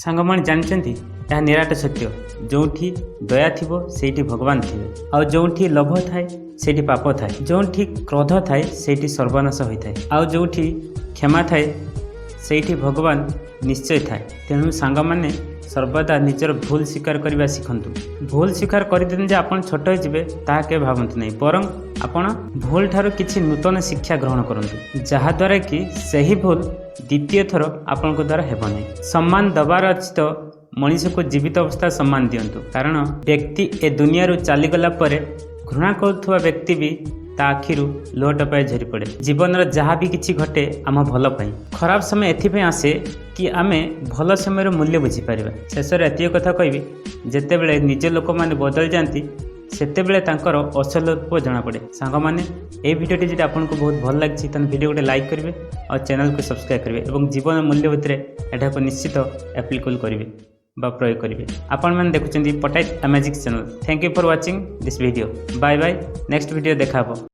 ସାଙ୍ଗମାନେ, ଜାଣିଛନ୍ତି, ଏହା ନିରାଟ ସତ୍ୟ, ଯେଉଁଠି ଦୟା ଥିବ ସେଇଠି ଭଗବାନ ଥିବେ। ଆଉ ଯେଉଁଠି ଲୋଭ ଥାଏ ସେଇଠି ପାପ ଥାଏ। ଯେଉଁଠି କ୍ରୋଧ ଥାଏ ସେଇଠି ସର୍ବନାଶ ହୋଇଥାଏ। ଆଉ ଯେଉଁଠି କ୍ଷମା ଥାଏ ସେଇଠି ଭଗବାନ ନିଶ୍ଚୟ ଥାଏ। ତେଣୁ ସାଙ୍ଗମାନେ, ସର୍ବଦା ନିଜର ଭୁଲ ସ୍ୱୀକାର କରିବା ଶିଖନ୍ତୁ। ଭୁଲ ସ୍ୱୀକାର କରିଦେଲେ ଯେ ଆପଣ ଛୋଟ ହେଇଯିବେ, ତାହା କେବେ ଭାବନ୍ତୁ ନାହିଁ। ବରଂ ଆପଣ ଭୁଲ ଠାରୁ କିଛି ନୂତନ ଶିକ୍ଷା ଗ୍ରହଣ କରନ୍ତୁ, ଯାହାଦ୍ୱାରା କି ସେହି ଭୁଲ ଦ୍ୱିତୀୟ ଥର ଆପଣଙ୍କ ଦ୍ୱାରା ହେବ ନାହିଁ। ସମ୍ମାନ ଦେବାର ଅଛି ତ ମଣିଷକୁ ଜୀବିତ ଅବସ୍ଥା ସମ୍ମାନ ଦିଅନ୍ତୁ, କାରଣ ବ୍ୟକ୍ତି ଏ ଦୁନିଆରୁ ଚାଲିଗଲା ପରେ ଘୃଣା କରୁଥିବା ବ୍ୟକ୍ତି ବି ତା ଆଖିରୁ ଲୁହ ଟପାଏ ଝରି ପଡ଼େ। ଜୀବନର ଯାହା ବି କିଛି ଘଟେ, ଆମ ଭଲ ପାଇଁ। ଖରାପ ସମୟ ଏଥିପାଇଁ ଆସେ କି ଆମେ ଭଲ ସମୟର ମୂଲ୍ୟ ବୁଝିପାରିବା। ଶେଷରେ ଏତିକି କଥା କହିବି, ଯେତେବେଳେ ନିଜ ଲୋକମାନେ ବଦଳି ଯାଆନ୍ତି, ସେତେବେଳେ ତାଙ୍କର ଅସଲ ରୂପ ଜଣାପଡ଼େ। ସାଙ୍ଗମାନେ, ଏହି ଭିଡ଼ିଓଟି ଯଦି ଆପଣଙ୍କୁ ବହୁତ ଭଲ ଲାଗିଛି, ତାହେଲେ ଭିଡ଼ିଓ ଗୋଟେ ଲାଇକ୍ କରିବେ ଆଉ ଚ୍ୟାନେଲକୁ ସବସ୍କ୍ରାଇବ୍ କରିବେ ଏବଂ ଜୀବନ ମୂଲ୍ୟ ଭିତରେ ଏଟାକୁ ନିଶ୍ଚିତ ଆପ୍ଲିକେବଲ୍ କରିବେ ବା ପ୍ରୟୋଗ କରିବେ। ଆପଣମାନେ ଦେଖୁଛନ୍ତି ପଟାଇଟ୍ amazing channel. Thank you for watching this video. Bye bye. Next video ଦେଖା ହେବ।